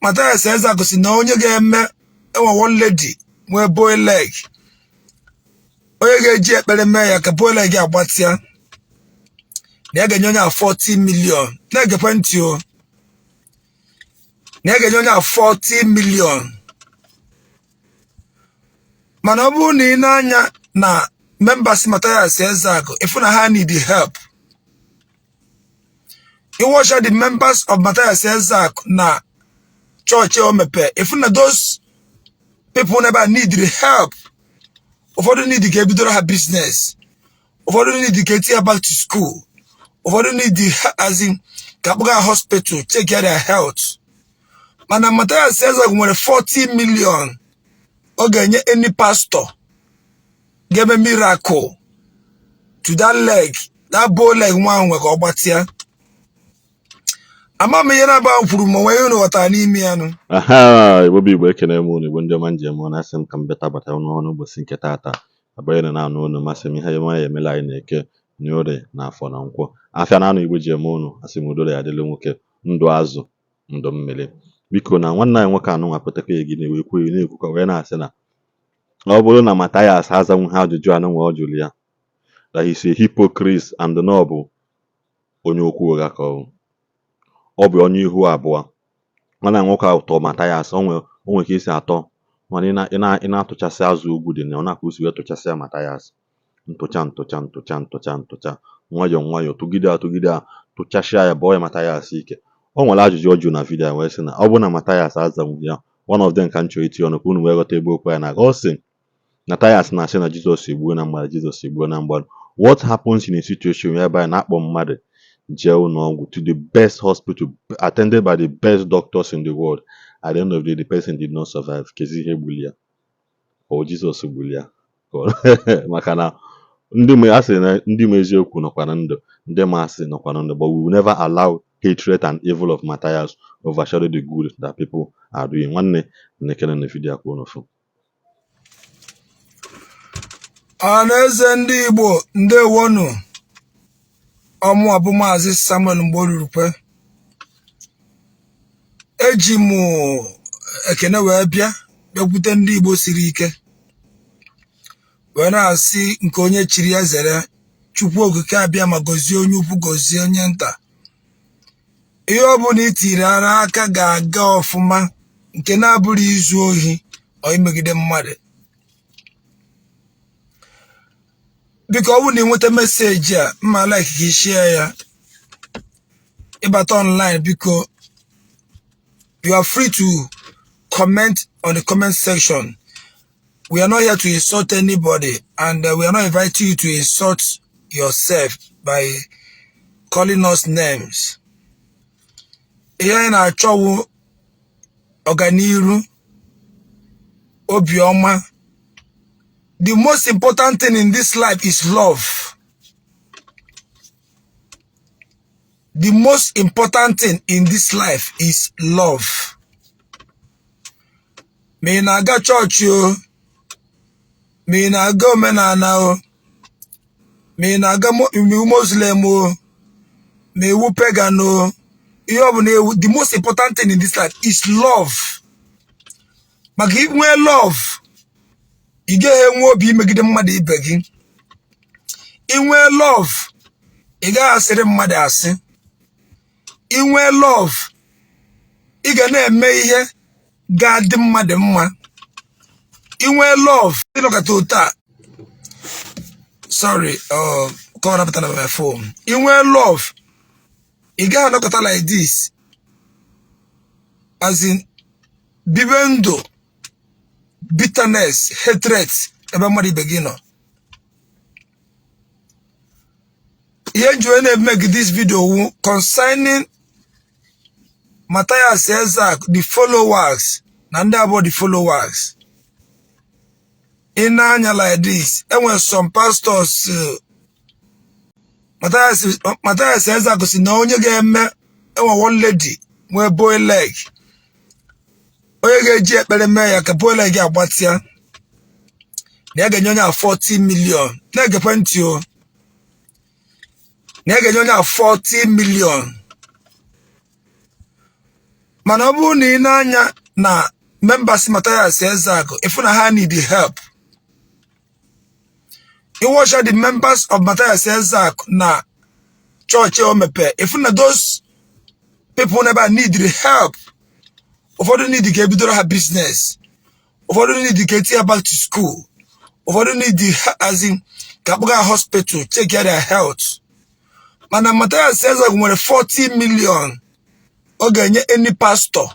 Mathias Ezeaku si na onye ga-eme enwe one lady nwee bow leg, onye ga-eji ekpere mee ya ka bow leg agbatịa, na ya ga-enye onye a 40 million. Na-egekwe ntị o, na ya ga-enye onye a 40 million. Mana ọ bụrụ na ị na-anya na members Mathias Ezeaku, ịfụ na ha need help. Ị watch the members of Mathias Ezeaku na chọọchị o mepe, ịfụ na those people n'ebe a need help. Ụfọdụ need ka ebidoro ha business, ụfọdụ need ka etinye ha back to school, ụfọdụ need as in ka akpọga ha hospital, check their health. Mana Mathias Ezeaku nwere 40 million ọ ga-enye any pastor ga-eme miracle to that leg, that bow leg nwa ahụ nwe, ka ọ gbatịa. Ama m ihe na-aba kwuru ma onwe ihe unu ghọtara n'ime ya nụ. Aha, Igbo bụ Igbo, ekene m unu. Igbo ndị ọma njem ọ na-asị m ka m bịata bata n'ọnụ ụbọchị nke taata abanye na na-anụ unu. Masị m ihe ọma ya emela anyị na Eke na Orie na Afọ na Nkwọ, afịa na anụ Igbo ji eme unu. Asị m udo ya adịla nwoke, ndụ azụ, ndụ mmiri. Biko, na nwanne anyị nwoke anụ nwapụtakwa ya gị na-ewe ekwu na-ekwukwa wee na-asị na ọ bụrụ na Mathias azanwu ha ajụjụ anụ nwa ọ jụrụ ya, that he's a hypocrite and na ọ bụ onye okwu ụgha, ka ọ bụ ọ bụ onye ihu abụọ. Nwanne anyị nwoke ahụ tọọ Mathias, o nwe ka esi atọ, mana ị na-atụchasị azụ ugwu dị na ọ na-aka o si wee tụchasịa Mathias ntụcha ntụcha ntụcha ntụcha ntụcha, nwayọọ nwayọọ, tụgide ya, tụgide ya, tụchasịa ya, bọọ ya Mathias ike. O nwere ajụjụ ọ jụrụ na video a wee sị na ọ bụrụ na Mathias azanwu ya, one of them ka m chọrọ itinye ọnụ ka unu wee ghọta ebe okwu ya na-aga. Ọ sị Mathias na-asị na Jizọs egbuo na mmadụ, Jizọs egbuo na mmadụ. What happens in a situation whereby na-akpọ mmadụ jee ụlọọgwụ to the best hospital attended by the best doctors in the world, at the end of the day the person did not survive? Kezi ihe gburu ya? Ọ Jizọs gburu ya? Maka na ndị ma asị na ndị ma eziokwu nọkwa na ndụ, ndị ma asị nọkwa na ndụ, but we will never allow hatred and evil of Matthias overshadow the good that people are doing. Nwanne, na-ekele na video akwa unu fụ. Ọhaneze ndị Igbo, ndewonu. Ọmụ bụ Maazị Samuel Mgborurukwe. Eji m ekene wee bịa bịakwute ndị Igbo siri ike, wee na-asị nke onye chiri ya zere. Chukwu Okike abịa ma gọzie onye ukwu, gọzie onye nta. Ihe ọ bụla itiri aka ga-aga ọfụma, nke na-abụrụ izu ohi ọ imegide mmadụ. Biko, ọ bụrụ na ị nweta message a, mma like ka ị share ya. Ịbata online, biko, you are free to comment on the comment section. We are not here to insult anybody, and we are not inviting you to insult yourself by calling us names. Ihe anyị na-achọwu ọganiru, obiọma. The most important thing in this life is love. The most important thing in this life is love. Ma ị na-aga chọọchị o, ma ị na-aga omenala o, ma ị na-aga Muslim o, ma iwu pagan o, ihe ọ bụla ewu, the most important thing in this life is love. Maka inwe love, ị gaghị enwe obi imegide mmadụ ibe gị. Inwe love, ị gaghị asịrị mmadụ asị. Inwe love, ị ga na-eme ihe ga-adị mmadụ mma. Inwe love, ịnọkọta otu a, sorry, ka ọ napụta na my phone. Inwe love, ị gaghị anọkọta like this, as in bibe ndụ bitterness, hatred ebe mmadụ ibe gị nọ. Ihe nji wee na-eme gị this video wu concerning Matthias Ezeaku, the followers na ndị abụọ, the followers. Ị na-anya like this, enwere some pastors, Matthias Ezeaku si na onye ga-eme enwe one lady nwee bow leg, onye ga-eji ekpere mee ya ka bow leg agbatịa, na ya ga-enye onye a 40 million. Na-egekwe ntị o, na ya ga-enye onye a 40 million. Mana ọ bụrụ na ị nee anya na members Mathias Ezeaku, ị fụ na ha need help. Ị watch the members of Mathias Ezeaku na chọọchị o mepee, ị fụ na those people n'ebe a need help. Ụfọdụ need ka ebidoro ha business, ụfọdụ need ka etinye ha back to school, ụfọdụ need as in ka akpọga ha hospital, check their health. Mana Mathias Ezeaku nwere 40 million ọ ga-enye any pastor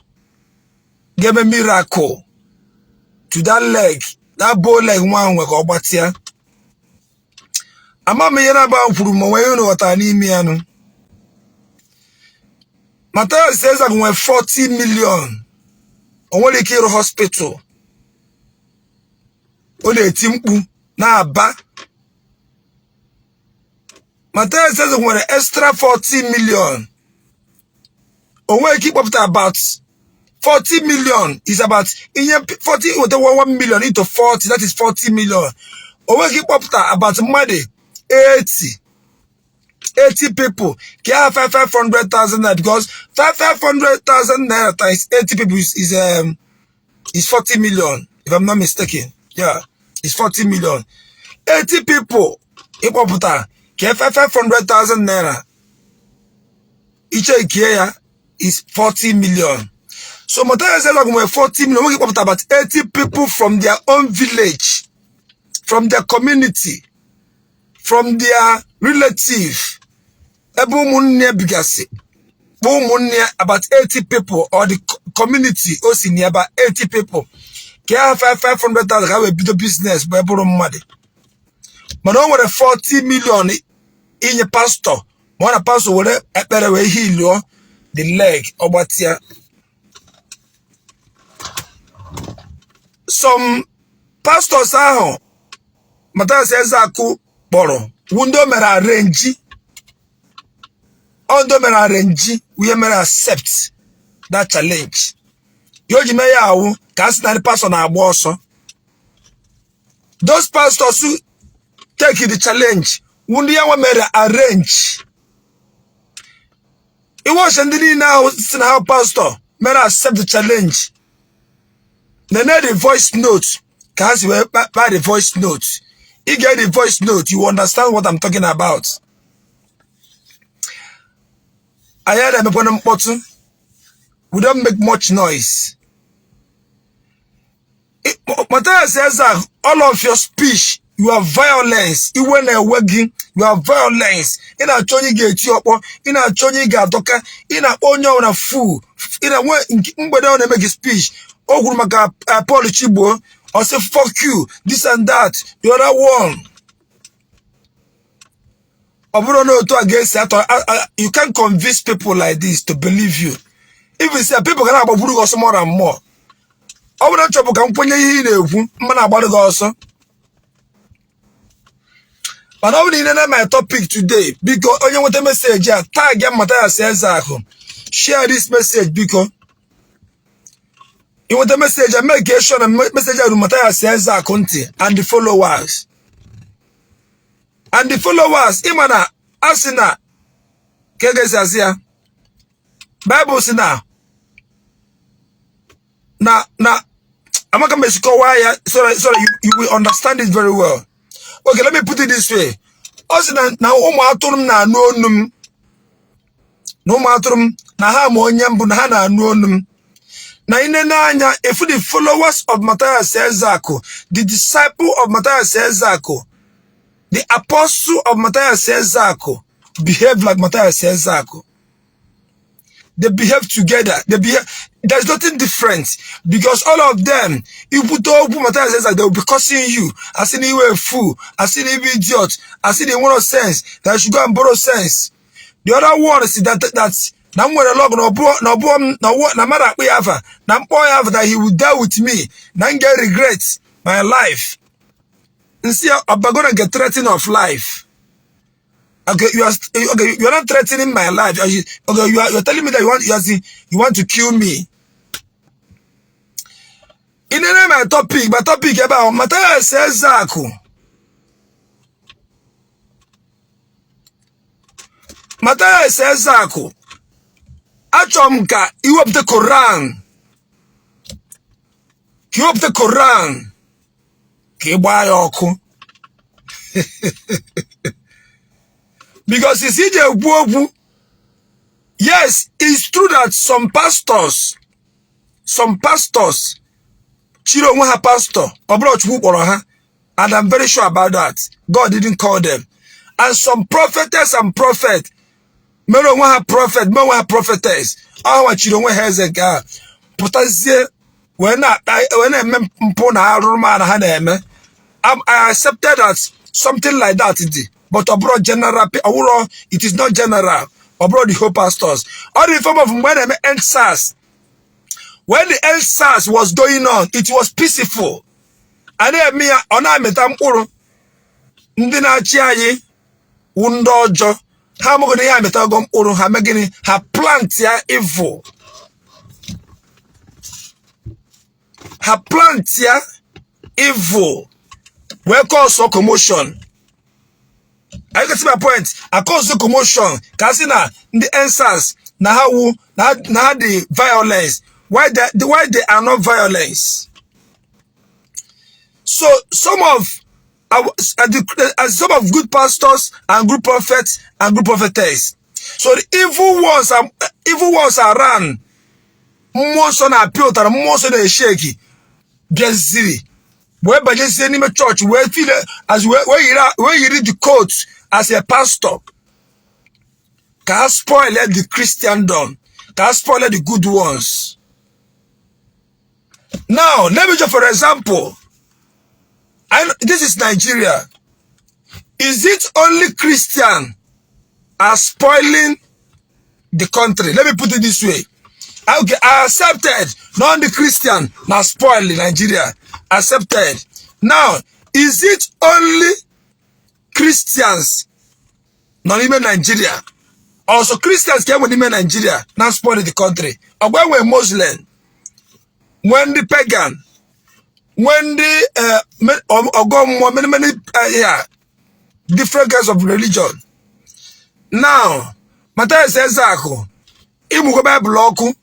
ga-eme miracle to that leg, that bow leg nwa ahụ nwe ka ọ gbatịa. Ama m ihe na-aba kwuru ma onwe ihe unu ghọtara n'ime ya nụ. Mathias Ezeaku nwere 40 million, o nwere ike ịrụ hospital. Ọ na-eti mkpu na-aba. Mathias Ezeaku nwere extra 40 million, o nwere ike ịkpọpụta about 40 million is about ihe 40 weta 1 million into 40, that is 40 million. O nwere ike ịkpọpụta about mmadụ 80 80 people ka ha 500,000 naira, because 500,000 naira times 80 people is 40 million, if I'm not mistaken. Yeah, it's 40 million. 80 people ịkpọpụta ka 500,000 naira iche ya is 40 million. So Mathias Ezeaku nwere 40 million, nwoke kpọpụta about 80 people from their own village, from their community, from their relative, ebe ụmụnne bigasị, kpọọ ụmụnne ya about 80 people, or the community o si na about 80 people, ka ha 500,000 ka ha wee bido business bụ bụrụ mmadụ. Mana o nwere 40 million inye pastor, ma ọ na pastor were ekpere wee healuo the leg, ọgbatịa. Some pastors ahụ Mathias Ezeaku kpọrọ wu ndị o mere arrange, ọ ndị o mere arrange ihe mere accept that challenge. Ya o ji mee ya awụ ka a sị na ndị pastor na-agba ọsọ. Those pastors who take the challenge wu ndị ya nwe mere arrange. Iwọchi ndị niile ahụ si na ha pastor mere accept the challenge, nene the voice note ka ha si wee kpa the voice note. Ị get the voice note, you understand what I'm talking about. Anyị na-emekwana mkpọtụ, we don't make much noise. Mathias Ezeaku, all of your speech, you are violence. Iwe na-ewe gị, you are violence. Ị na-achọ onye ị ga-eti ọkpọ, ị na-achọ onye ị ga-adọka, ị na-akpọ onye ọbụla fool. Ị na-enwe mgbede ọ na-eme gị speech, o kwuru maka Paul Chigbo, ọ sị fuck you, this and that, the other one. Ọ bụrụ na otu a ga-esi atọ, you can't convince people like this to believe you. If you say people ga na-agbagburu gị ọsọ more and more. Ọ bụrụ na nchọpụ ka m kwenye ihe ị na-ekwu, mma na-agbarụ gị ọsọ. Mana ọ bụrụ na ị nene my topic today, biko onye nweta message a, tag ya Mathias Ezeaku, share this message. Biko ị nweta message a, make sure na message a ruru Mathias Ezeaku ntị and the followers, and the followers. Ịma na a sị na ka egesi asị ya, Bible sị na amaka m esi kọwaa ya so that you will understand it very well. Okay, let me put it this way. Ọ sị na ụmụ atụrụ m na-anụ onu m, na ụmụ atụrụ m na ha ma onye mbụ na ha na-anụ onu m. Na ine n'anya if the followers of Mathias Ezeaku, the disciple of Mathias Ezeaku, the apostle of Mathias Ezeaku behave like Mathias Ezeaku. They behave together. They behave. There's nothing different because all of them, you put okwu Mathias Ezeaku, they will be cursing you. I see you a fool. I see you idiot. I see they want sense. That you should go and borrow sense. The other one is that na m nwere log na ọbụọ na ọbụọ m na ọwụ na mmadụ akpụ ya afa na mkpọ ya afa, that he will die with me, na m ga regret my life. Nsi ọbago na nke threatening of life. Okay, you are okay. You are not threatening my life. Okay, you are telling me that you want to kill me. In my topic about Mathias Ezeaku. Mathias Ezeaku. Achọrọ m ka i wepụta Koran, ka i wepụta Koran ka ị gbaa ya ọkụ, because isi iji ekwu okwu. Yes, it's true that some pastors chiri onwe ha pastor, ọ bụrọ Chukwu kpọrọ ha, and I'm very sure about that. God didn't call them. And some prophetess and prophet mere onwe ha prophet, mere onwe ha prophetess, ọ ha chiri onwe ha eze nke a, pụtazie wee na-eme mpụ na arụrụmala ha na-eme. I accepted that something like that dị, but ọ bụrọ general, ọ bụrọ, it is not general, ọ bụrọ the whole pastors. Ọ dị form of mgbe a na-eme EndSARS. When the EndSARS was going on, it was peaceful. A na-eme ya, ọ na-amịta mkpụrụ. Ndị na-achị anyị wụ ndị ọjọọ. Ha amaghị na ihe amịtago mkpụrụ. Ha mee gịnị? Ha plant ya evil, ha plant ya evil wee cause commotion. Are you getting my point? A cause commotion ka a sị na ndị EndSARS na ha wu na ha dị violence. Why they are not violence? So some of our, the, some of good pastors and good prophets and good prophetess, so the evil ones around, mmụọ nsọ na-apịa ụtara, mmụọ nsọ na-eshake, bịaziri wee banyezie n'ime chọọchị, wee feel as wee yiri the coat as a pastor ka ha spoil the Christendom, ka ha spoil the good ones. Now let me just, for example, this is Nigeria. Is it only Christian are spoiling the country? Let me put it this way. Okay, I accepted not the Christian na spoil Nigeria. Accepted. Now, is it only Christians nọ n'ime Nigeria? Also Christians ka enwe n'ime Nigeria na spoil the country? Ọgwa enwe Muslim, nwee ndị pagan, nwee ndị ọgọ mmụọ, many many yeah, different kinds of religion. Now, Matthias Ezeaku, ịmụgo Baịbụl ọkụ.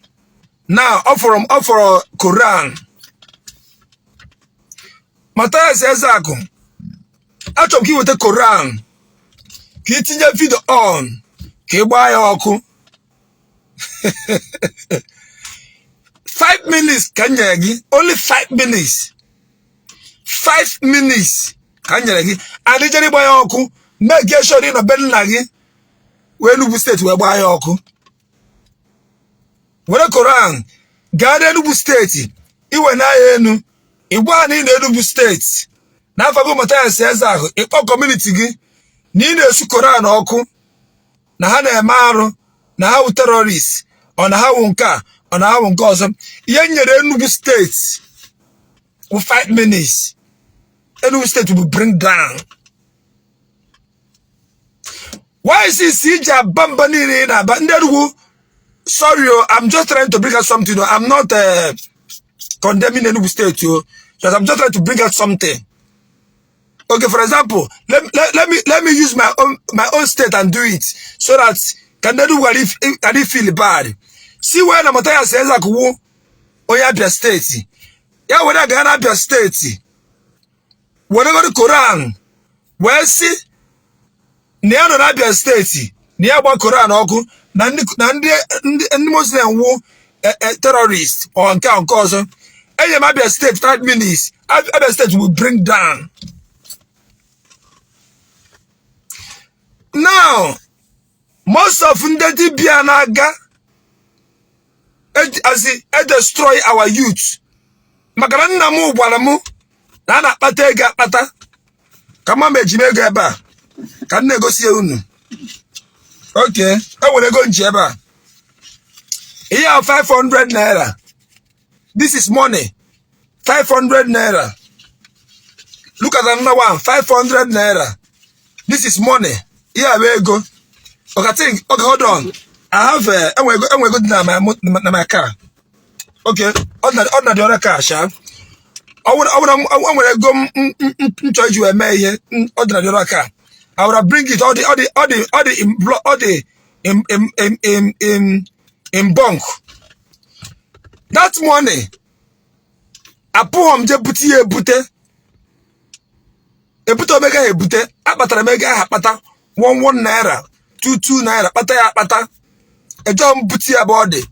Now, ọ fọrọ Koran. Matthias Ezeaku, achọrọ m ka ị weta Koran, ka ị tinye video on, ka ị gbaa ya ọkụ. 5 minutes ka m nyere gị, only 5 minutes, 5 minutes ka m nyere gị. And ijere ịgba ya ọkụ, make sure ị nọ be nna gị wee Enugu Steeti wee gbaa ya ọkụ. Were Koran gaa n'Enugu Steeti, iwe na ya enu, ịgwa ha na ị na Enugu Steeti n'afọ gị Mathias Ezeaku, ịkpọ community gị na ị na-esu Koran ọkụ, na ha na-eme arụ, na ha wụ terrorist, ọ na ha wụ nke a, ọ na ha wụ nke ọzọ. Ihe m nyere Enugu Steeti wụ 5 minutes. Enugu Steeti will bring down. Why is it iji aba mba niile ị na-aba ndị Enugu? Sorry o, I'm just trying to bring out something o. I'm not condemning Enugu State o, just I'm just trying to bring out something. Okay, for example, let me use my own state and do it so that ka ndị Enugu ghara feel bad. Si wee na Mathias Ezeaku wụ onye Abia Steeti, ya were gaa na Abia Steeti, were Koran wee sị na ya nọ n'Abia Steeti, na ya gba Koran ọkụ, na ndị Muslim wụ terrorist, ọ nke a nke ọzọ. Enye m Abia Steeti 5 minutes. Abia Steeti will bring down. Now, most of ndị dibịa na-aga azi destroy our youth, maka na nna m gwara m na a na-akpata ego akpata. Ka mma m eji m ego ebe a ka m na-egosi ya unu. Okay, e nwere ego nji ebe a. Ihe a 500 naira. This is money, 500 naira. Look at another one, 500 naira. This is money. Ihe a bụ ego. Okay, think. Okay, hold on. I have enwe ego dị na my car. Okay, ọ dị na the other car sha. Ọ nwere o nwere ego m chọrọ iji wee mee ihe, ọ dị na the other car. I will bring it. Ọ dị in In bulk. That money, apụghọ m je bute ya ebute. Ebute m ego ahụ ebute, akpatara m ego ahụ akpata 1 1 naira, 2 2 naira, kpata ya akpata. Ejọ m bute ya bụ ọ dị.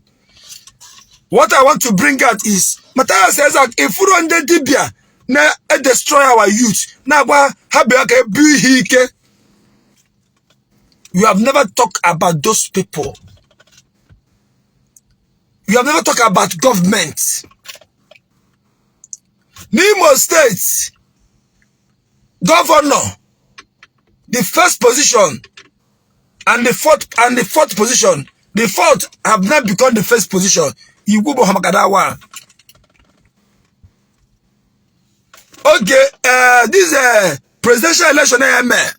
What I want to bring out is Matthias Ezeaku ifuru ndị dibịa na-destroy our youth, na-agwa ha bịa ka ebu ihe ike. You have never talked about those people. You have never talked about government. N'Imo State, governor, the first position and the fourth position, the fourth have now become the first position. Igwu bụ ha maka that one. Okay, this presidential election eme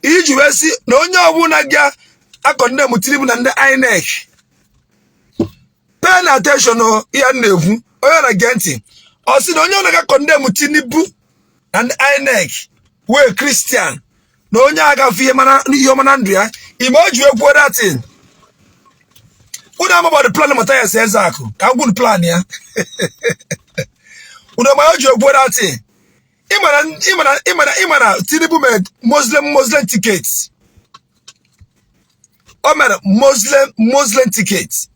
iji wee sị na onye ọbụla ga-acondemn Tinubu na ndị INEC, pay attention o, ihe m na-ekwu, onye na-ege ntị, ọ sị na onye ọbụla ga-acondemn Tinubu na ndị INEC wee Christian, na onye agafe ihe mana ihe ọma na ndụ ya. Ime o ji wee kwuo that thing, unu ama the plan Mathias Ezeaku, ka m gwunu plan ya. Unu ama o ji wee kwuo that thing? Ịmara Tinubu mere Muslim ticket. O mere Muslim ticket.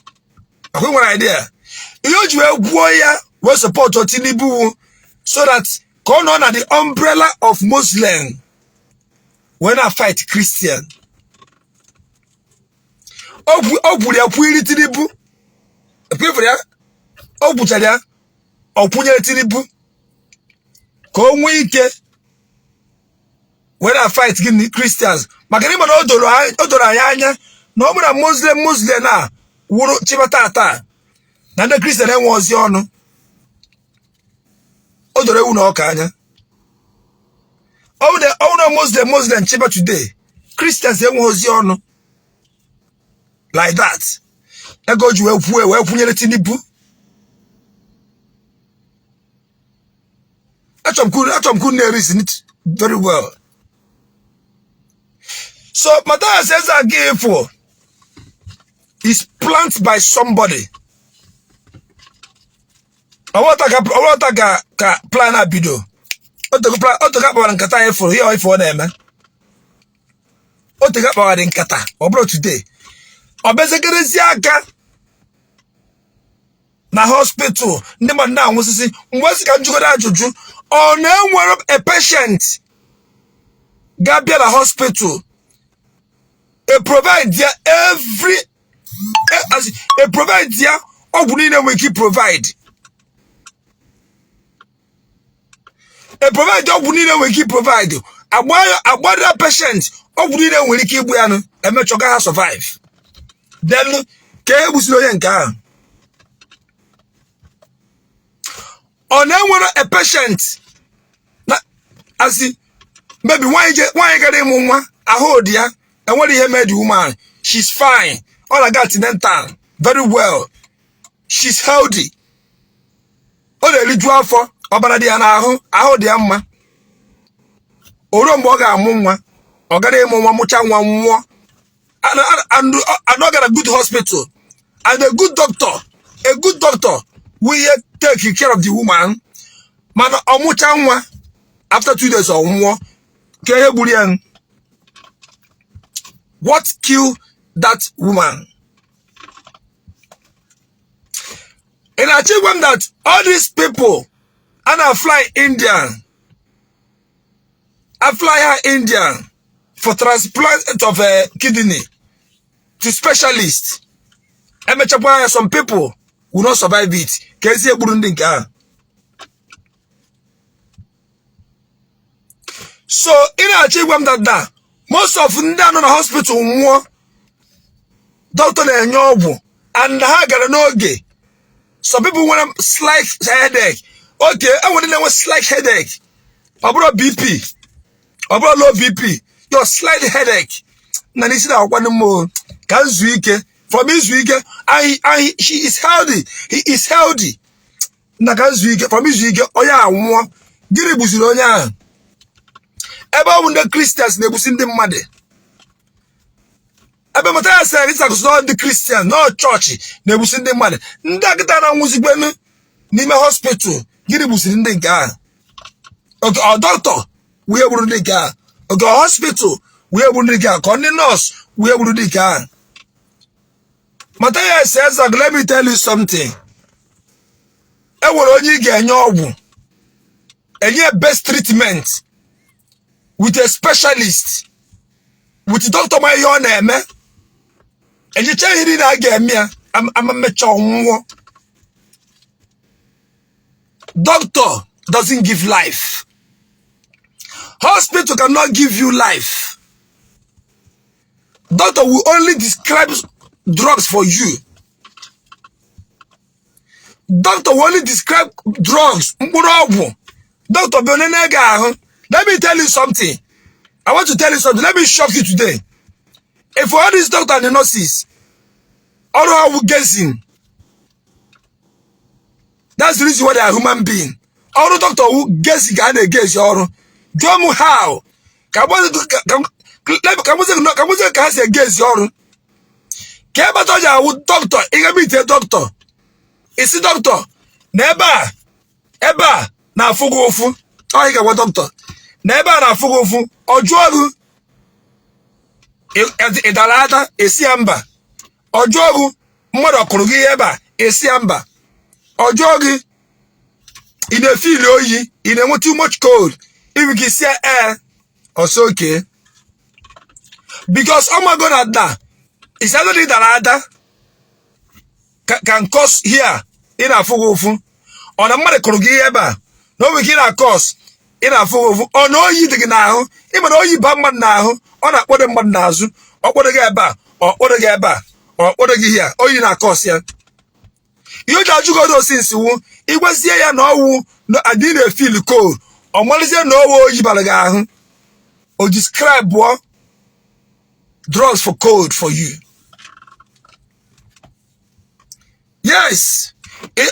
Akwụ nwere idea ihe o ji wee gwuo ya wee support Tinubu, so that ka ọ nọ na the umbrella of Muslim wee na fight Christian. O kwuru ya kwuiri Tinubu, ekwefere ya, o kwuchara ya, ọ kwụnyere Tinubu ka o nwee ike wee na fight gịnị? Christians. Maka na ịma na o doro anyị anya na ọ bụrụ na Muslim a wụrụ chịbata taa na ndị Christian enwe ozi ọnụ, o doro ewu na ọka anya. Ọ bụrụ na Muslim chịba today, Christians enwe ozi ọnụ like that. Ego ji wee kwuo wee kwunyere Tinubu. Achọrọ m ka unu na-reason it very well. So Matthias Ezeaku is planted by somebody. Ọwọta ka plan a bido. Otego akpawara nkata anyị fụrụ ihe ife ọ na-eme. Otego akpawara nkata, ọ bụrụ today. Ọ bezegerezie aka na hospital, ndị mmadụ na-anwụsịsị. Mgbe sị ka m jụgodo ajụjụ, ọ na-enwere a patient ga-abịa na hospital, e provide ya every e provide ya ọgwụ niile nwere ike provide, e provide ọgwụ niile nwere ike provide, agbara patient ọgwụ niile nwere ike igbu ya nụ, emechọga ha survive, then ka e gbusiri onye nke ahụ. Ọ na-enwere a patient na asị maybe nwaanyị gara ịmụ nwa, ahụ dị ya, enwere ihe mee the woman, she's fine, ọ na-aga antenatal very well, she's healthy, ọ na-eriju afọ, ọbara dị ya n'ahụ, ahụ dị ya mma. O ruo mgbe ọ ga-amụ nwa, ọ gara ịmụ nwa, mụcha nwa, nwụọ. And ọ gara good hospital and a good doctor will take care of the woman, mana ọ mụcha nwa, after 2 days ọ nwụọ. Ka ihe gburu ya? What kill that woman? Ị na-achọ ịgwa m that all these people a na-fly Indian, a fly ha Indian for transplant of a kidney to specialist, emechakwa ya, some people will not survive it. Ka ezi egburu ndị nke ahụ. So ị na-achọ ịgwa m that na most of ndị a nọ na hospital nwụọ, doctor na-enye ọgwụ and ha gara n'oge. Some people nwere slight headache. Okay, enwere ndị na-enwe slight headache, ọ bụrụ BP, ọ bụrụ low BP, your slight headache na n'isi na-akwakwanụ m, ka m zuo ike. From izu ike, she is healthy, he is healthy, na ka m zuo ike. From izu ike, onye a nwụọ. Gịnị gbuziri onye ahụ? Ebe ọ bụ ndị Christians na-egbusi ndị mmadụ, ebe Ebe Mathias Ezeaku sị ndị Christian nọ chọọchị na-egbusi ndị mmadụ, ndị a kịta na-anwụzigbenu n'ime hospital, gịnị gbusiri ndị nke ahụ? Okay, ọ dọkịta wee gburu ndị nke ahụ? Okay, hospital wee gburu ndị nke ahụ, ka ndị nọọsụ wee gburu ndị nke ahụ? Mathias Ezeaku, let me tell you something. E nwere onye ị ga-enye ọgwụ, enye best treatment with a specialist, with doctor ma ihe ọ na-eme, enyecha ihe niile a ga-eme ya, ama mmecha ọnwụnwụ. Doctor doesn't give life. Hospital cannot give you life. Doctor will only describe drugs for you. Doctor will only describe drugs, mkpụrụ ọgwụ. Doctor bụ onye na-ege ahụ. Let me tell you something. I want to tell you something. Let me shock you today. If all these doctors and the nurses, ọrụ ha wụ guessing. That's the reason why they are human being. Ọrụ doctor wụ guessing, ka a na-egezi ọrụ. Jụọ m how. Ka m ka ha si egezi ọrụ. Ka ebe atọ ji awụ doctor, ị ga meet doctor. Isi doctor na ebe a na-afụ gị ụfụ. Ọ ị ga-agwa doctor na ebe a na-afụ gị ụfụ. Ọ jụọ gị, ị dara ada? Esi ya mba. Ọ jụọ gị, mmadụ ọ kụrụ gị ihe ebe a? Esi ya mba. Ọ jụọ gị, ị na-efili oyi? Ị na-enwe too much cold? Ibi gị si ya ee. Ọsọ oke, because ọ mago na da isi adị ị dara ada can cause here ị na-afụ gị ụfụ, ọ na mmadụ kụrụ gị ihe ebe a na o nwere ike ị na-acause ị na-afụ gị ụfụ, ọ na oyi dị gị n'ahụ. Ịma na oyi ba mmadụ n'ahụ, ọ na-akpọdo mmadụ n'azụ, ọ kpọdo gị ebe a, ọ kpọdo gị ebe a, ọ kpọdo gị here, oyi na-acause ya. Ihe o ji ajụgodo osinsi wu ịgwazie ya na ọwụ na adị na-efeel cold, ọ malizie na owe oyi bara gị ahụ, o describe drugs for cold for you. Yes,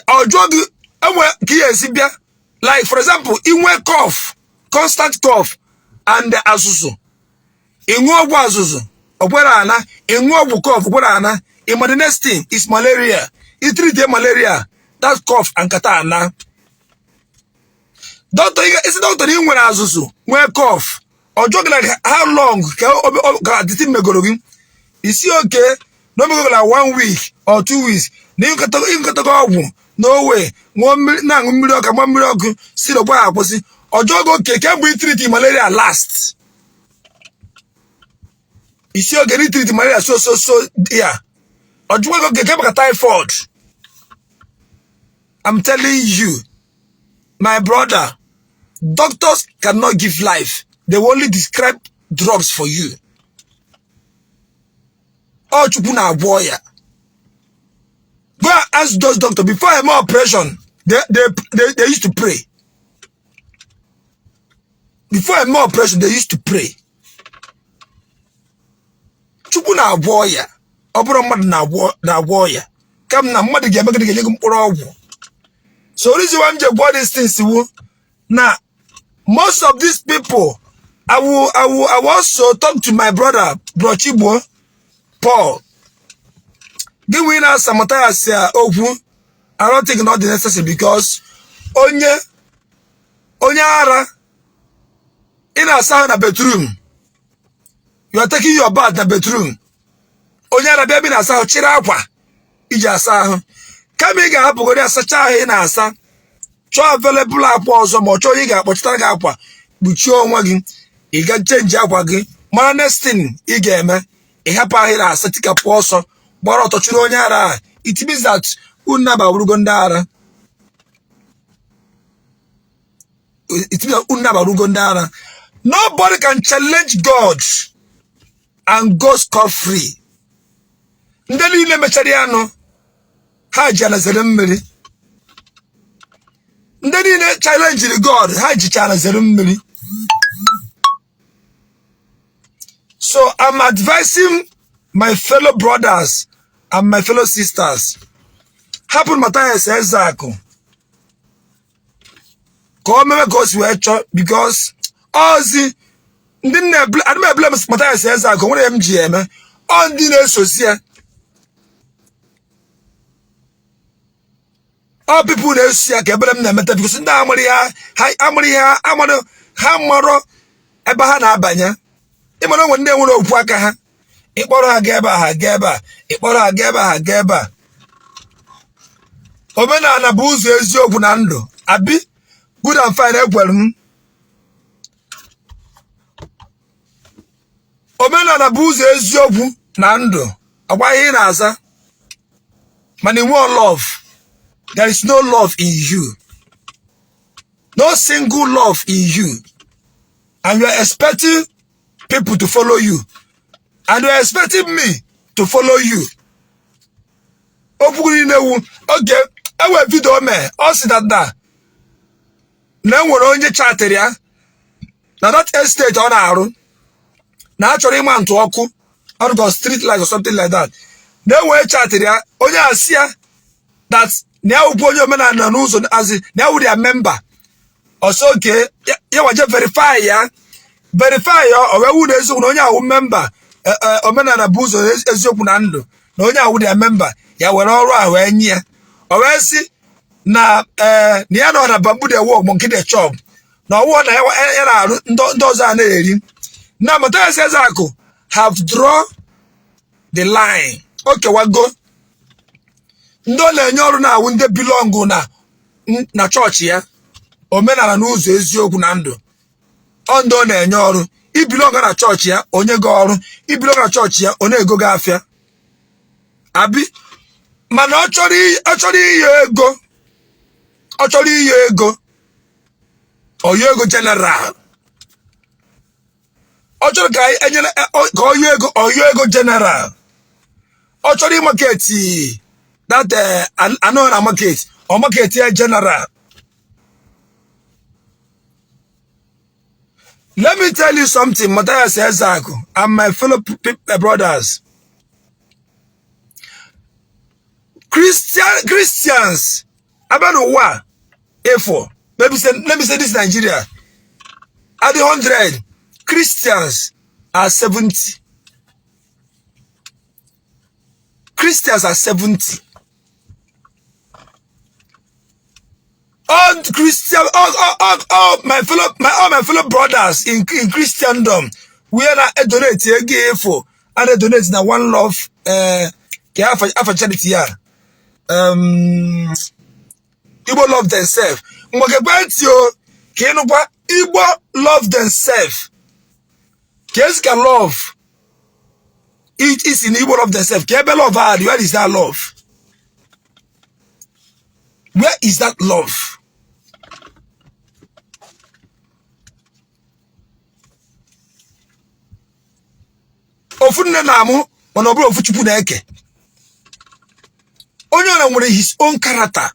ọ jụọ gị enwe ka ihe esi bịa, like for example, inwe cough, constant cough and azụzụ, ịṅụ ọgwụ azụzụ, ọkwere ana, ịṅụ ọgwụ cough, ọkwere ana, ịma the next thing is malaria. I treat malaria, that cough and catarrh ana. Doctor, isi doctor na ị nwere azụzụ, nwee cough, ọ jụọ gị like how long ka the thing megoro gị. Isi oke na o megoro like one week or 2 weeks, na ịṅụkọtago ọgwụ na owe ṅụọ mmiri, na-aṅụ mmiri ọkụ, gba mmiri ọkụ, si na ọgwa akwụsị. Ọ jụọ gị oke kemgbe i treat malaria last. Isi oge na treat malaria so so so ya. Ọ jụọ gị oke kemgbe ka typhoid. I'm telling you, my brother, doctors cannot give life. They will only describe drugs for you. Ọ Chukwu na-agwọ ya. Go and ask those doctors before eme operation, they used to pray. Before eme operation, they used to pray. Chukwu na-agwọ ya. Ọ bụrụ mmadụ na-agwọ ya. Kam na mmadụ ga-eme gịnị? Ga-enye gị mkpụrụ ọgwụ. So reason why m ji gwa these things wu na most of these people, I will also talk to my brother, Bro Chigbo Paul. Gị wee na-asa Mathias okwu, I don't think not necessary, because onye ara, ị na-asa ahụ na bedroom, you are taking your bath na bedroom, onye ara bịa bi na-asa ahụ, chịrị akwa iji asa ahụ. Kama ị ga-ahapụgoro asacha ahụ ị na-asa, chọọ available akwa ọzọ, ma ọ chọọ onye ị ga-akpọchitara gị akwa kpuchie onwe gị, ị ga change akwa gị, mara next thing ị ga-eme. Ị hapụ ahụ ị na-asa, tikapụ ọsọ, gbara ọtọ chụrụ onye ara ahụ. It means that unu abarugo ndị ara. It means that unu abarugo ndị ara. Nobody can challenge God and go scot free. Ndị niile mechara ya nụ, ha ji anazere mmiri. Ndị niile challengiri God, ha jicha anazere mmiri. So I'm advising my fellow brothers and my fellow sisters, hapụ Mathias Ezeaku ka o mewe ka o si wee chọọ, because ozi ndị nna adị m eblame Mathias Ezeaku nwere m ji eme. Ọ ndị na-esozi ya, ọ people na-eso ya ka ebere m na-emeta, because ndị amara ya, ha amara ihe amara, ha marọ ebe ha na-abanye. Ịmara onwe ndị nwere okwu aka ha, ịkpọrọ ha gaa ebe a, ha gaa ebe a, ịkpọrọ ha gaa ebe a, ha gaa ebe a. Omenala bụ ụzọ eziokwu na ndụ, abi? Good and fine, ekwere m. Omenala bụ ụzọ eziokwu na ndụ, agwa ihe ị na-aza, mana ị nwe love. There is no love in you, no single love in you, and you are expecting people to follow you, and you are expecting me to follow you. Okwu niile wu oge enwe video mee, ọ sị that na enwere onye chatịrị ya na that estate ọ na-arụ, na a chọrọ ịma ntụ ọkụ ọdụkọ street light or something like that, na enwere chatịrị ya, onye a sị ya that na ya wụkwa onye omenala n'ụzọ azi, na ya wụ ya member ọsọ oke ya waje verify ya, verify ya, ọ wee wụ na eziokwu na onye awụ member omenala bụ ụzọ eziokwu na ndụ, na onye awụ ya member, ya were ọrụ ahụ wee nye ya. O wee sị na ee, na ya nọ na bamboo dey work, monkey dey chop, na ọwụwa na ya na-arụ, ndị ọzọ a na-eri. Na Mathias Ezeaku have draw the line, o kewago ndị ọ na-enye ọrụ na-awụ ndị belong na chọọchị ya, omenala na ụzọ eziokwu na ndụ. Ọ ndị ọ na-enye ọrụ, i belong na chọọchị ya, onye gị ọrụ, i belong na chọọchị ya, ọ na-ego gị afịa, abi? Mana ọ chọrọ inye ego, ọ chọrọ inye ego, oyo ego general. Ọ chọrọ ka enyere ka oyo ego, oyo ego general. Ọ chọrọ ịmarket that anọ na market, ọ market ya general. Let me tell you something, Matthias Ezeaku and my fellow brothers. Christians, abịa n'ụwa A4, maybe say, let me say this Nigeria, at the 100, Christians are 70. Christians are 70. All Christian, all my fellow, my all my fellow brothers in Christendom, we are not donate ego efo, and donate na One Love, ka afa charity ya, Igbo Love Themselves. Mgbe gekwe ntị o, ka ịnụkwa Igbo Love Themselves. Ka esi ka love isi na Igbo Love Themselves, ka ebe love a dị, where is that love? Where is that love? Ofu nne na-amụ, mana ọ bụrụ ofu Chukwu na-eke. Onye ọra nwere his own character,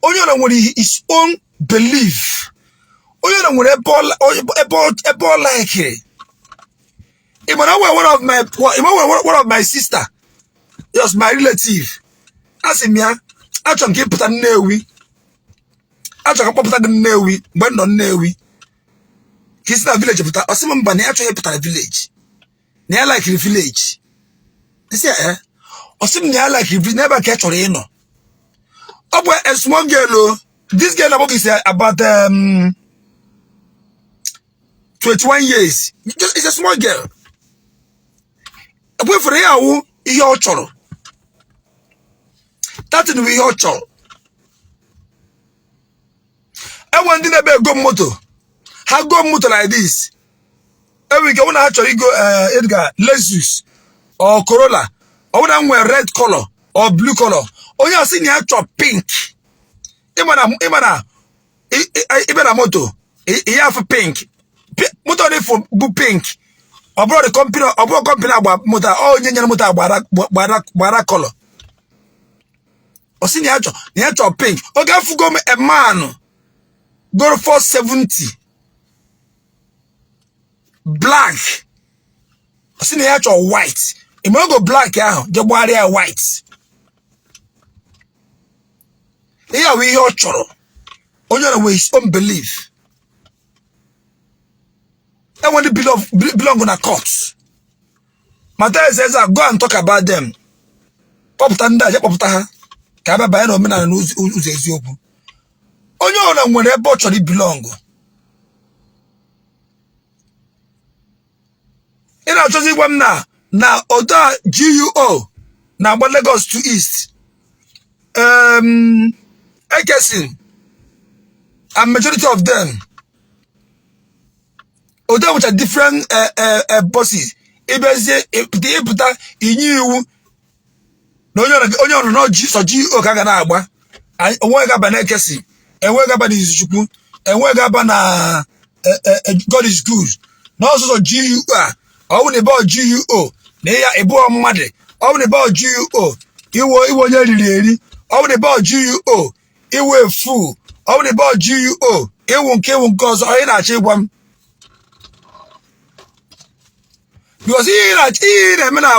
onye ọra nwere his own belief, onye ọra nwere ebe ọ likiri. Ị mara nwere one of my sister, just my relative, asị m ya, achọrọ m ka ị pụta Nnewi, achọrọ ka m kpọpụta gị Nnewi mgbe m nọ Nnewi, ka isi na village pụta. Ọ sị m mba, na ya achọghị ịpụta na village, na ya likiri village. Nsị ya ee. Ọ sị m na ya likiri village, n'ebe a ka ya chọrọ ịnọ. Ọ bụ a small girl o. This girl na is about 21 years, just it's a small girl. Ekwefere ya awụ ihe ọ chọrọ, datin bụ ihe ọ chọrọ. Enwe ndị na-ebe ego moto, ha go moto like this, enwere ike ọ na ha chọrọ igo Edgar Lexus or Corolla, ọ bụrụ na nwere red color or blue color, onye asị na ya chọrọ pink. Ịma na ịbịa na moto, ihe afụ pink moto dị fụ bụ pink, ọ bụrụ the company, ọ bụrụ company agba moto, ọ onye nyere moto agbara gbara color. Ọ sị na ya chọrọ pink. Oge afụgo m a man goro 470 black, ọ sị na ya chọrọ white. Ịma ogo black ahụ je gbagharịa ya white. Ihe ahụ ihe ọ chọrọ. Onye ọrụ nwere his own belief. Enwe ndị belong na cult. Mathias Ezeaku, go and talk about them. Kpọpụta ndị a, je kpọpụta ha ka a bịa banye na omenala na ụzọ eziokwu. Onye ọbụla nwere ebe ọ chọrọ ibelong. Ị na-achọzi ịgwa m na otu a GUO na-agba Lagos to East, Ekesin and majority of them, otu nwụcha different bosses, ịbịazie ịpụta inye iwu na onye ọrụ na ji sọ GUO ka a ga na-agba, enweghị ga-aba na Ekesin, enweghị ga-aba na Izuchukwu, enweghị ga-aba na God is good, na ọ sọsọ GUO a. Ọ bụ na ịbụ GUO na ya ịbụọ mmadụ, ọ bụ na ịbụ GUO iwe iwe onye riri eri, ọ bụ na ịbụ GUO iwe efu, ọ bụ na ịbụ GUO iwu nke iwu nke ọzọ onye na-achọ ịgwa m, because ihe ị na-eme na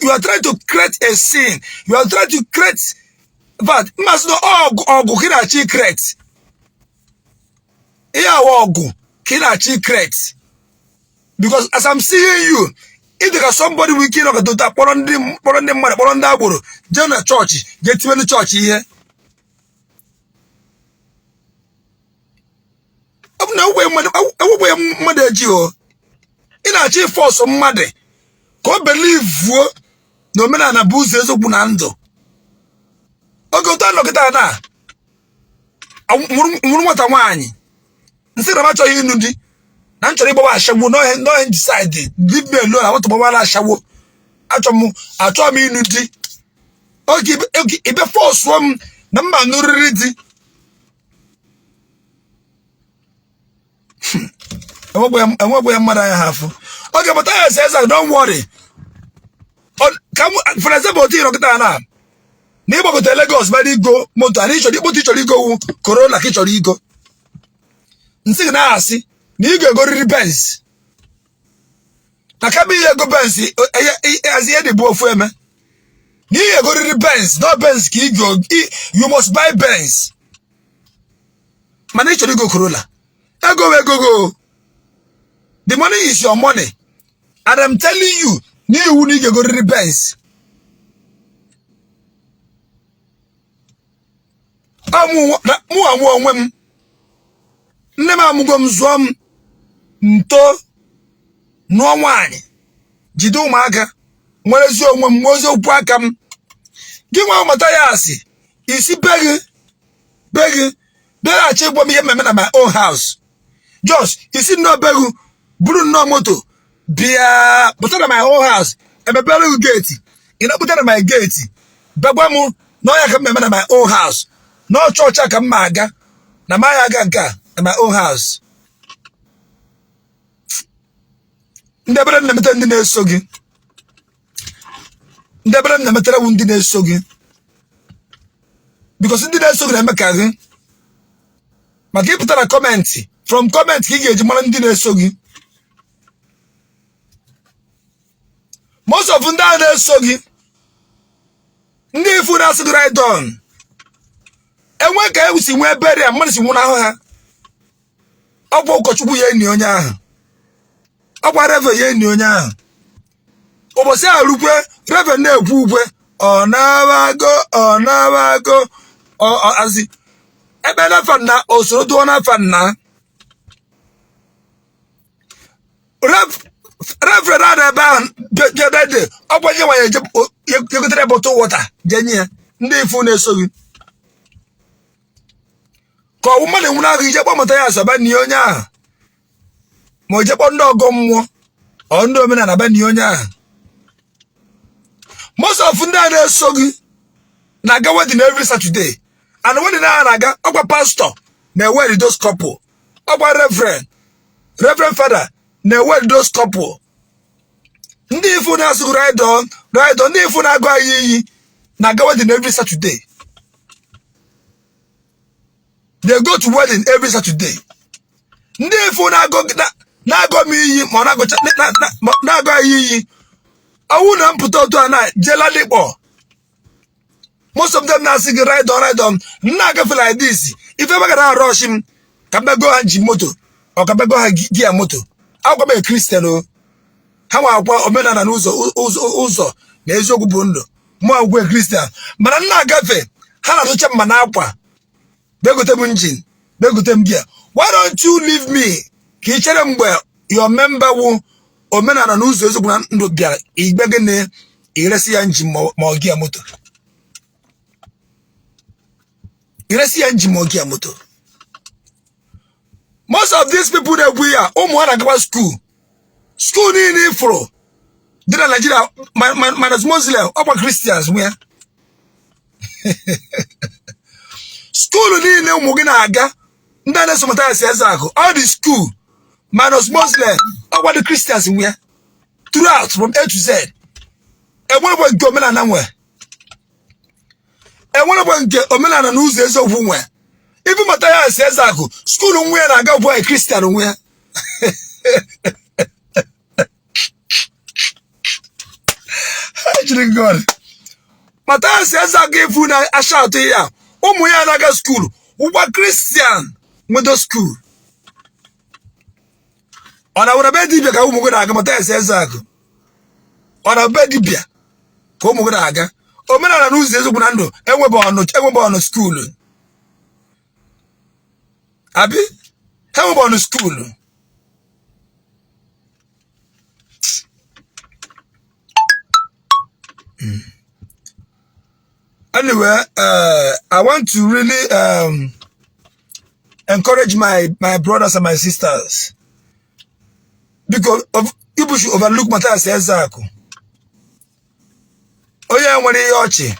you are trying to create a scene, you are trying to create but mmasị na ọgụ ọgụ ka ị na-achọ create ihe awa ọgụ ka ị na-achọ create, because as I'm seeing you, ị dị ka somebody nwere ike ịnọkọta ụta kpọrọ ndị mmadụ, kpọrọ ndị agboro jee na chọọchị, jee tiwelu chọọchị ihe. Ọ bụ na ewekwe mmadụ eji o ị na-achọ ịforce mmadụ ka o believuo na omenala bụ ụzọ eziokwu na ndụ. Oge ụtọ nọkịta na nwụrụ nwata nwaanyị nsị na m achọghị ịnụ di, na m chọrọ ịgbawa ashawo n'ohe decide, leave me alone, I want to gbawara ashawo, achọ m ịnụ di. Oge ibe forceụọ m na mma nụrịrị di, enwekwa ya mmadụ anya ha afụ. Oge pụta ya ese eze, don't worry. For example, otu ịrọkịta na na ịgbagote Lagos bịara igo moto, ana ịchọrọ ikpotu ịchọrọ igo wu Corolla ka ịchọrọ igo, nsị gị na-asị na ị ga-egoriri Benz, na kama ihe ego Benz azi ihe dị bụ ofu eme na ị ga-egoriri Benz, no Benz ka ị go, you must buy Benz, mana ị chọrọ igo Corolla. Ego ego go, the money is your money, and I'm telling you na iwu na ị ga-egoriri Benz. Mụ amụ onwe m, nne m amụgo m, zụọ m, nto nụọ nwaanyị, jide ụmụaka, nwere ezi onwe m, nwee eziokwu aka m. Gị nwa Mathias, isi be gị bịaghachi ịgwa m ihe mmemme na my own house, just isi nnọọ be gị buru nnọọ moto bịa pụta na my own house, emepere gị gate, ị na-akpụta na my gate, bịa gwa m na ọya ka mmemme na my own house, na ọ chọọchị a ka m ma aga, na ma ya aga nke a na my own house. Ndị ebere na-emete ndị na-eso gị, ndị ebere na-emetere wu ndị na-eso gị, because ndị na-eso gị na-eme ka gị maka ịpụta na comment, from comment ka ị ga-eji mara ndị na-eso gị. Most of ndị ahụ na-eso gị, ndị ifu na-asị gị right on, enwe ka e si nwee burial, mmadụ si nwụnahụ ha, ọkwa ụkọchukwu ya enyi onye ahụ, ọkwa reverend ya enyi onye ahụ. Ụbọchị ahụ rukwe, reverend na-ekwu ukwe, ọ na-abago, ọ na-abago, azi ebe n'afa nna osoro dụọ n'afa nna. Reverend a na-ebe ahụ bịadede, ọkwa nye nwanyị egotere bottle water jee nye ya. Ndị ifu na-eso gị ka ọwụ mmadụ nwụrụ ahụ, ije kpọọ Mathias ba nie onye ahụ, ma o je kpọọ ndị ọgọ mmụọ ọ ndị omenala ba nie onye ahụ. Most of ndị a na-eso gị na-aga wedding every Saturday, and wedding ahụ na-aga, ọkwa pastor na-ewed those couple, ọkwa reverend father na-ewed those couple. Ndị ifu na-asụ right on, right on, ndị ifu na-agụ anyị iyi na-aga wedding every Saturday. They go to wedding every Saturday. Ndị ifu na-agụ m iyi ma ọ na-agụ anyị iyi, ọnwụ na mpụta otu a na jela dịkpọ, most of them na-asị gị right on, right on, m na-agafe like this, ife ebe gara arọshi m ka m bego ha ji moto, ọ ka bego ha gear moto. Agwa m Christian o. Ha nwa akwa omenala na ụzọ ụzọ ụzọ na eziokwu bụ ndụ. Mụ agwụgwe Christian, mana m na-agafe, ha na-atụcha mma na akwa, begote m engine, begote m gear. Why don't you leave me ka ị chere mgbe your member wụ omenala na ụzọ eziokwu na ndụ bịara igbe gịnị iresi ya engine ma ọ gear moto, iresi ya engine ma ọ gear moto. Most of these people na-ekwu ya, ụmụ ha na-agakwa school. School niile ị fụrụ dị na Nigeria minus Muslim, ọkwa Christians nwe ya. School niile ụmụ gị na-aga, ndị a na-eso Mathias Ezeaku, all the school minus Muslim, ọkwa the Christians nwe ya throughout from A to Z. Enwerekwa nke omenala nwe, enwerekwa nke omenala na ụzọ eziokwu nwe. Even Mathias Ezeaku, school nwa ya na-aga bụ Christian nwe ya. Jiri God. Mathias Ezeaku ifu na ashout ya, ụmụ ya na-aga school wụkwa Christian nwedo school. Ọ na were be dibịa ka ụmụ gị na-aga, Mathias Ezeaku? Ọ na be dibịa ka ụmụ gị na-aga? Omenala na ụzọ eziokwu na ndụ enwebe ọnụ, enwebe ọnụ school, abi ha enwebe ọnụ school. Anyway, I want to really encourage my brothers and my sisters, because of, people should overlook Mathias Ezeaku. Onye nwere ihe ọchị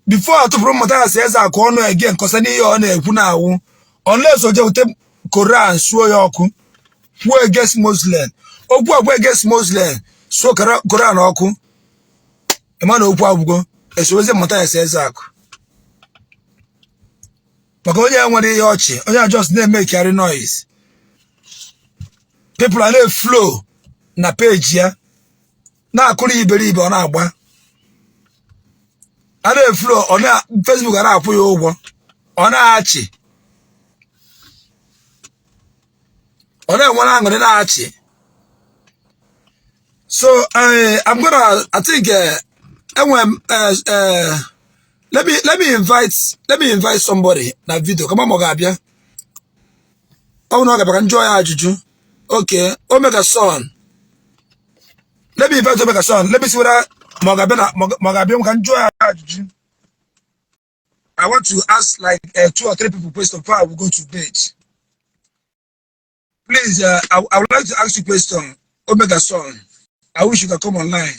before atụpụrụ Mathias Ezeaku ọnụ again concerning ihe ọ na-ekwu na-awụ, unless o je weta Koran suo ya ọkụ, kwuo against Muslim, okwu agwa against Muslim, suo Koran ọkụ, ịma na okwu agwụgo, esowezi Mathias Ezeaku. Maka onye nwere ihe ọchị, onye a just na-emekarị noise, people are na-eflow na page ya, na-akụrụ iberibe, ọ na-agba, a na-eflow, ọ na Facebook a na-akwụ ya ụgwọ, ọ na-achị, ọ na-enwere aṅụrị, na-achị. So I'm gonna, I think enwe m let me invite somebody na video kama ma ọ ga-abịa. Ọ bụrụ na ọ ga-abịa, ka m jụọ ya ajụjụ. Okay, Omega Son, let me invite Omega Son. Let me see whether ma ọ ga-abịa na ma ọ ga-abịa ka m jụọ ya ajụjụ. I want to ask like two or three people question before I will go to bed. Please, I would like to ask you a question, Omega Son. I wish you could come online.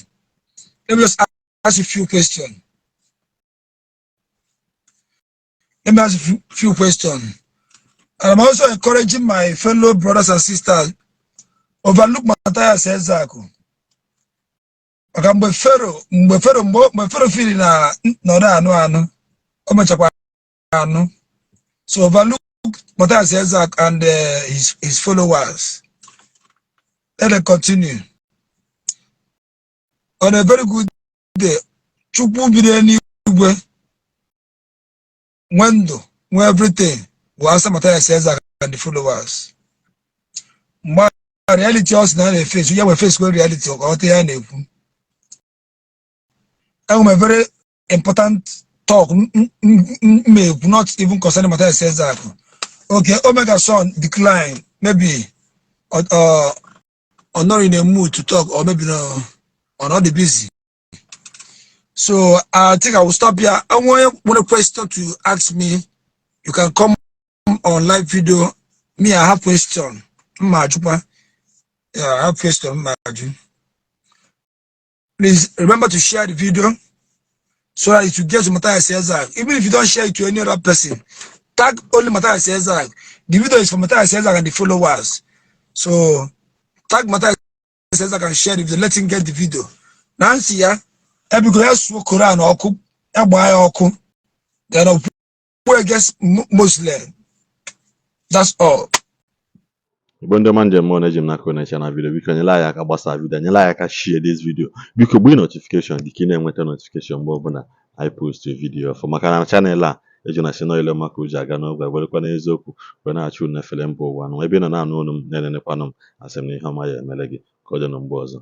Let me just ask you a few questions. Let me ask you a few questions. And I'm also encouraging my fellow brothers and sisters, overlook Matthias Ezeaku. Maka mgbe Pharaoh fili na nọrọ anụ anụ, o mechakwa anụ. So overlook Matthias Ezeaku and his followers. Let them continue. On a very good day, Chukwu biri n'igwe, nwee ndụ, nwee everything, will answer Matthias Ezeaku and the followers. Mgbe reality ọ sị na a na-eface ya, wee face kwe reality, ọ ghọta ihe a na-ekwu. Enwere m a very important talk m ekwu, not even concerning Matthias Ezeaku. Okay, Omega Son decline, maybe or not in a mood to talk, or maybe no, or not busy. So I think I will stop here. I want a question to ask me. You can come on live video. Me, I have question. Mma ajụkwa. Yeah, I have question. Mma ajụ. Please remember to share the video so that it will get to Matthias Ezeaku. Even if you don't share it to any other person, tag only Matthias Ezeaku. The video is for Matthias Ezeaku and the followers. So tag Matthias Ezeaku and share the video. Let him get the video. Nancy ya, ebigo ya suo Koran ọkụ, ya gbaa ya ọkụ. Then okwu against Muslim. That's all. Igbo ndị ọma, njem mụ na-eji m n'aka na na video, biko nyere anyị aka gbasaa video, nyere anyị aka share this video. Biko gbuo notification gị ka ị na-enweta notification mgbe ọbụla anyị post video ọfụ, maka na channel a eji na si ile maka o ji aga n'ogwe werekwa n'eziokwu wee na-achụ unu efere mba ụwa nụ ebe ị nọ na-anụ olu m na-enenekwanụ m. Asị m na ihe ọma ya emere gị. Ka ọ dị na mgbe ọzọ.